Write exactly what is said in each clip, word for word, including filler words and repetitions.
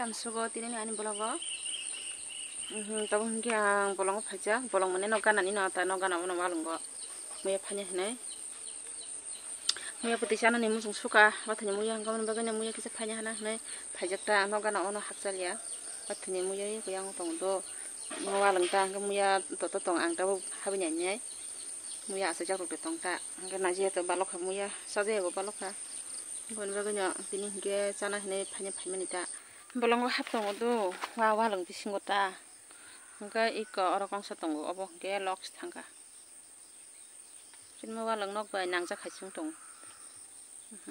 Ang sugo tini ani vlog o. Mhm, tabuk hwnkhe ang bolongo phaijak, bolong mane nok ganani no, ta nok gana ono walwngo. Muya phanya hinwi. Muya bwtwi chanani muchung suka, bathani muya hwnkhe aboni bagwi no muya kisa phanya hana hinwi phaijak ta, nok gana ono hakchaliya. Bathani muya eko yang tongo do, walwng ta hwnkhe muya toto tong ang tabuk habini ani. Muya achaijak rok de tong ta, hwnkhe najiya to balokha muya, sajaya bo balokha. Aboni bagwi no tini hwnkhe chana hinwi phanya phaimani ta. Bolongo hap tongo do, wa walwng bisingo ta. Hwnkhe eko oro kongsa tongo, obo hwnkhe loks thangkha. Chini walwng nok bai nangjak hai chwng tongo.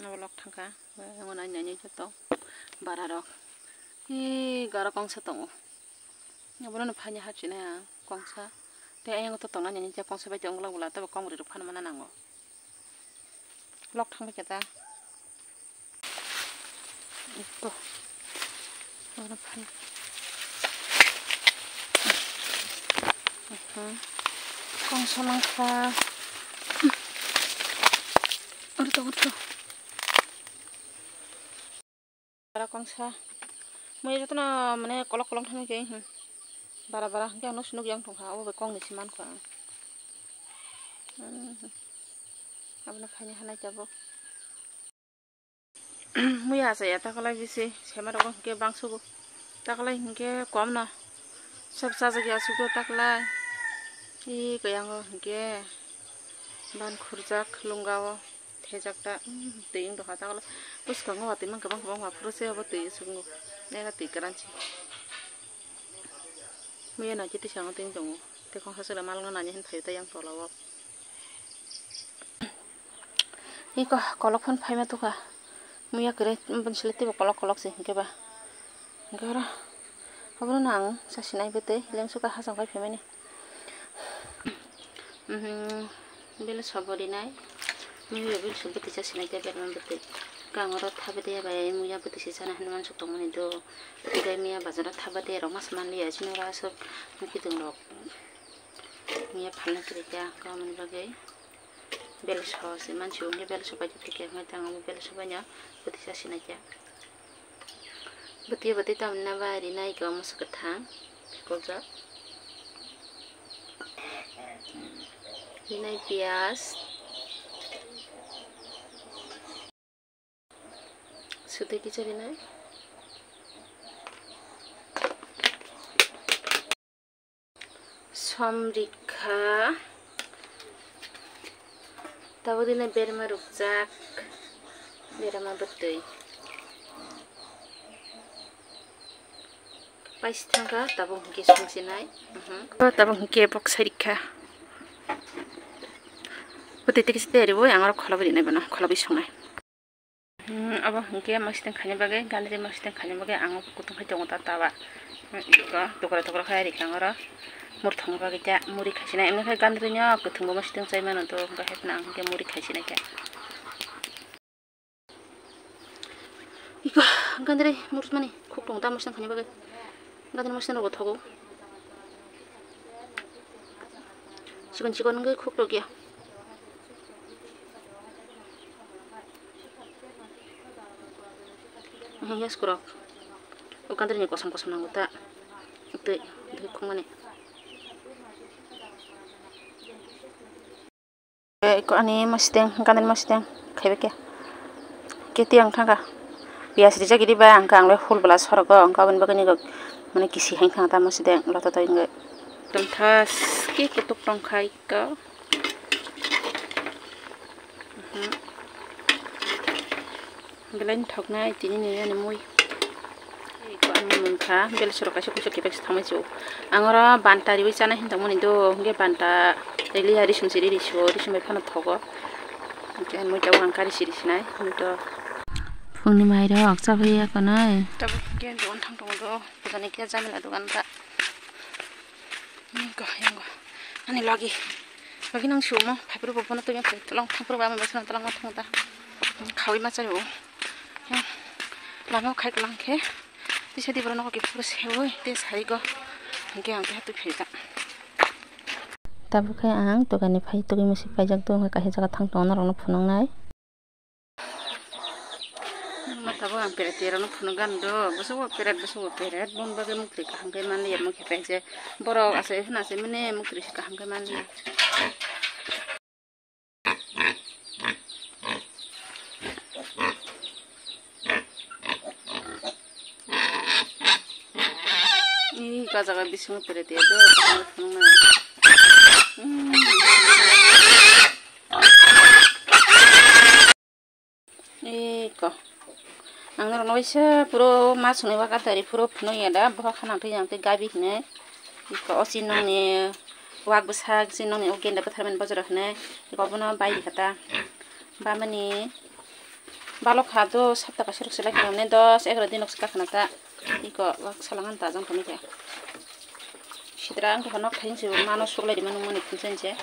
Abo lok thangkha. Bai, omo nai nai joto bara rok. Hi garo kongsa tongo. Abono no phaini hapsinai ang kongsa. Tei ayang to tongnani je kongsa bai tei ongla ongla tei kongri rok phano mana nango. Lok thang bai khe ta. Ito. Oro phai. Aha. Kongsa mangkha. Oro tongo tho. Bara kongsa. Mui jotono mane kolok kolok thangwi khe, hmm. Bara bara hwnkhe ano sinuk yang tongkha, obo bai kongni se mankha ang. Hmm. Abono phaini hanai tabuk. Muya achaya takalai bisi, sema rok hwnkhe bangsugo. Takalai hwnkhe komno. Sab chajakya asukgo takalai. I khe yango hwnkhe ban khurjak lungao thejak ta, mm, twi wng tongkha takalai. Bwskango watwi mang kwbang kwbang waphuru se obo twi asukgo. Nega twi kwran se. Muya naikhe tisa ang twi tongo. Tei kongsa chwla malno nani hwn phaio tei yang tolao. Iko kolok phano phaima tukha. Muya kwrwi bwswlwi teibo kolok kolok se hinkhe ba. Hinkhe oro obono ang chasinai bwtwi lengsuka hachang pai phaimani. Mhm, bele sobo rinai. Muya bele sobo bwtwi chasinai tei berma bwtwi. Kang oro thabadeya bai muya bwtwi se chana hinwi mansuk tongmani do. Tei muya bazaro thabadeya rok masa manliya chini oro aswk mwkhitwng rok. Muya phalna kwrwi kha, kwbangmani bagwi bele so se mansi wngkhe bele so bai khe khe wngkhe tang omo bele so bai no bwtwi chasinai khe. Bwtwi bwtwi tamni na bai rinai khe omo se kwthang phekoljak. Rinai piyaj. Sudai kisa rinai. Somrikha. Tabuk rinai berma rukjak. Berma bwtwi. Paisi thangkha, tabuk hwnkhe songsinai. Mhm. Tabuk hwnkhe bok sairikha. Bwtwi twi kisa tiyari bo, ang oro khwlabwi rinai bono, khwlabwi songnai. Hmm, abo hwnkhe masiteng khaina bagwi, gandri masiteng khaina bagwi ang kutung khai tongo ta taba. Hmm, iko tokra tokra khai rikha ang oro. Murthokna bagwi ta muri khaisinai. Wngkha gandrino kwthwngbo masiteng chai mano to, wngkha haino ang hwnkhe muri khaisinai khe. Iko gandri murthokmani khuk tongo ta masiteng khaina bagwi. Gandri masiteng rokbo thogo. Chikon chikon wngwi khuk rok ya. Yes, kurok. O gandri ni kosom kosom nango ta. Tei, tei khukmani. Eko ani masiteng, gandri masiteng khaibai khe. Keti ang thangkha. Piyaj rijak giri ba ang kha, ang le hul bwla sorogo, ang kha aboni bagwi ni mane kisi hai thang ta masiteng lota tai wngwi. Tongthas khe kutuk tongkhai. Ka. Mhm. Belai thoknai tini ni ani mui. Eko ani mui kha, bel sorok kaisa kuchuk kebek se thangmani se o. Ang oro banta riwi chanai hinwi tongmani do, hwnkhe banta rili ya risum se riri se o, risum bai phano thogo. Hwnkhe mui tabuk ang kari siri sinai, hwnkhe to. Phungni mai rok chabai ya konai. Tabuk hwnkhe dogan thang tongo do, bwsani khe jamila dogan ta. Yango, yango. Ani logi. Logi nang sumo. Phaiphuru bo bono twi tolong thangphuru ba, ama basana tolong thang ta. Khawi ma chai o. Yang. Lama khai lang khe. Tisa di borok nogo kiphuru sewi. Te sai go. Hingke ang te hatu phai ta. Tabuk khe ang tokani phai tugui musi paijak tongo, kaisa jaga thang tongo norokno phunuknai. Tabuk ang peret twi rokno phunuk gana do, bwswk bo peret, bwswk bo peret, boni bagwi muktwi kaham khe manliya, muktwi khe je borok aswk phano aswk mani muktwi se kaham khe manliya. Ih, ka jaga bisingo peret twi do, kaham khe phunukna. Hmm. Iko. Ang norokno waisa puro ma songni waka tari puro phunukya da, bohrok khanang twi yang twi gabi hinwi. Iko, o chinoni wak bwsak, chinoni o genda bwtharmani bojaro hinwi. Iko, bono bai rikha ta. Bamani balok kha do, sapta kaisa rok se lai kha, dos egaroh din rok se kakha na ta. Iko wak salangan ta jang tongwi khe. Sitra wngkha nok thaising se mano suklai rima nungmani phunuksa hinse.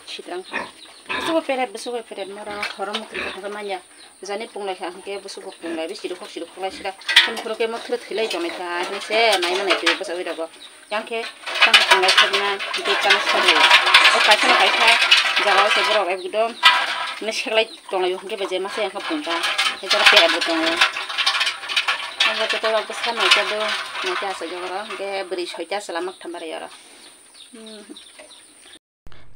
Sitra wngkha. Bwswk bo peret, bwswk bo peret, mora horo muktwi kaham khe manya. Jani punglai kha hwnkhe bwswk bo punglai, bisi rwkhok si rwkhok lai sira. Phunuk phunuk khe muktwi thwilai tonglai kha hinse naima naitwi bwsajwi rogo. Yang khe tamo punglai thokna tei tamo sari. O kaisa no kaisa jaga o se borok ekdom ne seklai tonglai o hwnkhe bo je masa yang khe pungkha. Tei jora pera bo tongo. Ang bo tei borok bwsa naikhe do, naikhe aswk jora hwnkhe bwrwi soita chwla maktham barai oro. Hmm.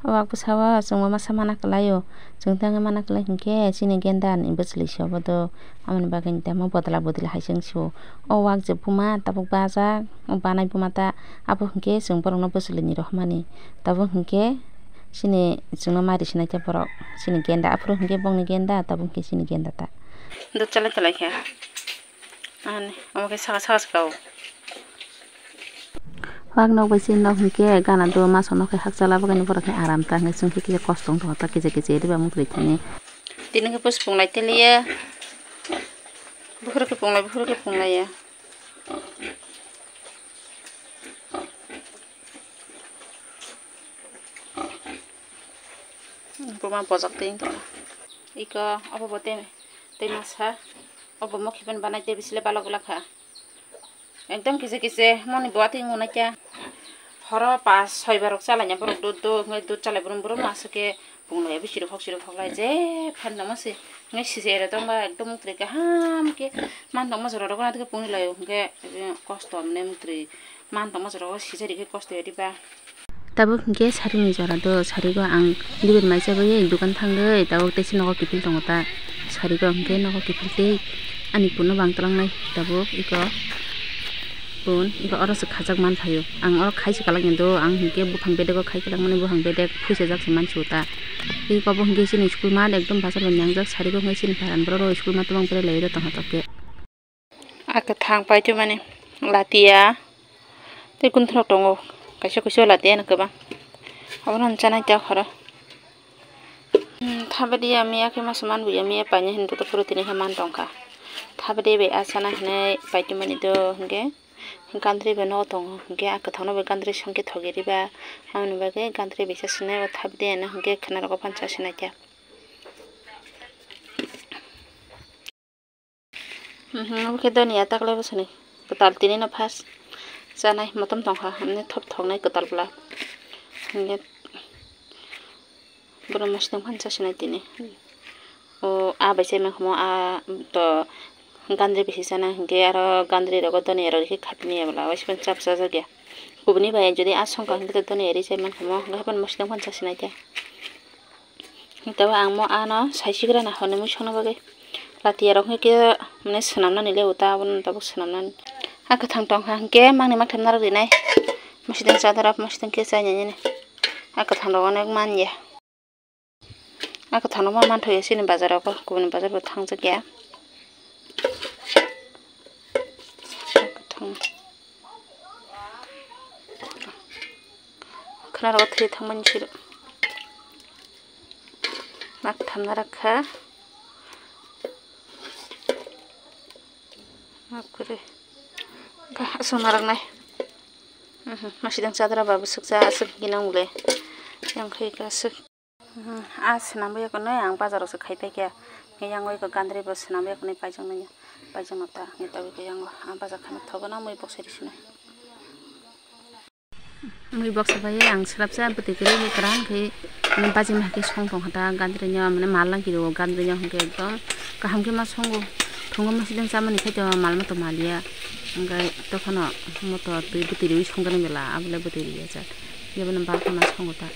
O wak bwsa o chwngbo masa mana kwlai o. Chwng tei wngwi mana kwlai hwnkhe chini genda ni bwchwlwi se obo do. Aboni bagwi tamo bodla bodla hai se wng sio. O wak je buma tabuk bajak, o banai buma ta abo hwnkhe chwng borokno bwchwlwi ni rohormani. Tabuk hwnkhe chini chwngno mari sinai khe borok. Chini genda aphuru hwnkhe bongni genda, tabuk hwnkhe chini genda ta. Dut chalai chalai khe. Ani, omo khe saka saka se kao. Wak nok bai se nok hwnkhe gana do maso nok khe hakchal abo khe borok khe aram ta hwnkhe chwng khe kisa kosto wng tongkha ta kisa kisa ri ba mung twi thani. Tini khe puspung lai teliya. Buphuru khe punglai, buphuru khe punglaiya. Buma bojak twi wng tongkha. Iko obo bo tei, tei masa. Obo mokhe pen banai tei bisile balok glak kha. Ekdom kise kise moni bo atwi wngwi naikha. Horo pas soi barok chalaina borok dud dud wngwi dud chalai brum brum aswk khe punglaiya bisi rwkhok si rwkhok lai je phan tongma se wngwi sijai rw tongba ekdom muktwi kaham khe man tongma jora rok naitokhe pungwi lai o hwnkhe kosto mane muktwi man tongma jora o sijai rikhe kosto ya diba. Tabuk hwnkhe sarini jora do, sarigo ang dibet mai chabwi dukan thangwi tabuk teisa nogo kiphil tongo ta. Sarigo hwnkhe nogo kiphil tei ani phunukno bang twlangnai tabuk iko phun iko oro se khajak man phaio. Ang oro khai se kwlangya do, ang hwnkhe buphang bedego khai kwlangmani buphang bedek phuisajak se mansuo ta. Iko bo hwnkhe chini school mat ekdom bazar bai nangjak, sarigo hwnkhe chini pharan borok rok school mat tongma berai lai tongthotok khe. A kwthang paitwmani latiya tei kunthorok tongo, kaisa kusu latiya no kwbang. Abono hwn chanai ta khoro. Hmm, thabadi ya miya khe masa man buya miya paina hinwi to phuru tini khe man tongkha. Thabadi bai a chana hinwi paitwmani do hwnkhe gandri bai no tongo, hwnkhe a kwthangno bai gandri songkhe thogi riba. Aboni bagwi gandri bai cha sinai o thabadi ya no hwnkhe khwnarogo phan cha sinai khe. Mhm, obo khe doniya taklai bwsani kwtal tini no first chanai motom tongkha, hwnwi thop thoknai kwtal bwla. Hwnwi borok mosodeng phano chasinai tini. O, a bai chai mankha mo, a to gandri bisi chanai, hwnkhe aro gandri rogo doniya rok khe khapini ya bwla, waisa phano chap chajakya. Kubuni bai jodi a songkha hwnkhe to doniya ri chai mankha mo, hwnkhe haphano mosodeng phano chasinai khe. Tei ang mo ano sai sigra na hwnwi mui songna bagwi. Latiya rok hwnkhe mane swnamnani le uta abono tabuk swnamnani. A kwthang tongkha hwnkhe mangni maktham narwk rinai. Mosodeng chadara mosodeng khe chainani. A kwthang rok onek manya. A kwthang rok ma manthogo chini bazar rogo, kubuni bazar bo thangjak ya. Khwnarogo thwi thangmani siro. Mak thamna rakha. Mak kwrwi. Kha aswk narwknai. Mhm, masi dang chadra ba bwswk cha aswk ginang le. Yang khai ka aswk. Hmm, a swnam bai kwnwi ang bazar o se khai pai khe. Yang oi ko gandri bo swnam bai kwnwi paijak nai, paijak no ta ni tawi ko yang o ang bazar khana thogo na mui boksa ri swnwi. Mui boksa bai ang swrapsa bwtwi kwrwi hai kwran khe mane baji ma hai khe song tong kha ta gandri no mane mal lang khe o gandri no hwnkhe ekdom kaham khe ma songo. Thungo masideng chamani khe to mal moto maliya. Hwnkhe tokhano moto twi bwtwi riwi songjaknai bela, abole bwtwi riya jak. Yaboni balkha ma songo ta.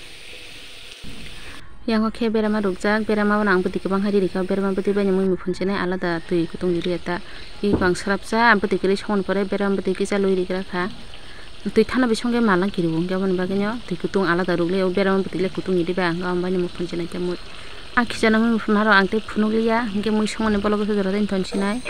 Yango khe berama rukjak, berama bono ang bwtwi kwbang hai riri kha, berama bwtwi bai ni mui muphunsinai alada twi kutung ririya ta. Iko ang swrapsa, ang bwtwi kwrwi songoni pore berama bwtwi kisa lui rigra kha. Twi thana bisong khe malang kiriwo, hwnkhe aboni bagwino twi kutung alada rwgwi o berama bwtwi le kutung ni diba, hwnkhe aboni bagwino muphunsinai khe mui. A khichana mui muphunmaro ang tei phunukliya, hwnkhe mui songmani bolok khe jora tei thonsinai.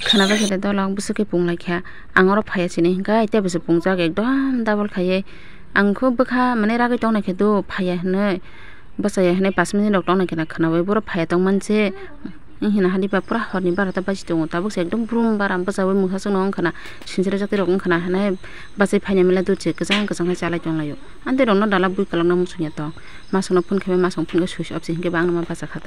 Khwnabai khe dolong bwswk khe punglaikha. Ang oro phaiya sini hwnkhe, tei bwswk pungjak ekdom double khaiwi. Ang kho bwkha mane ragwi tongnaikhe do phaiya hinwi, bwchaya hinwi pash minute rok tongnaikhe na khwnabai, borok phaiya tongmani se. Wng hina haliba pura horni barota baji tongo, tabuk se ekdom brum baram bwchaui mungsa chwngno wng khwna, sinchirajak tei rok wng khwna hinwi bachai phaina mela dutse kwchang kwchang khe chalai tonglaio. Ang tei rokno dala bui kwlwkno muchungya tong. Masongno phone khe bai masong phone khe switch off se hinkhe bo angno ma bacha kha.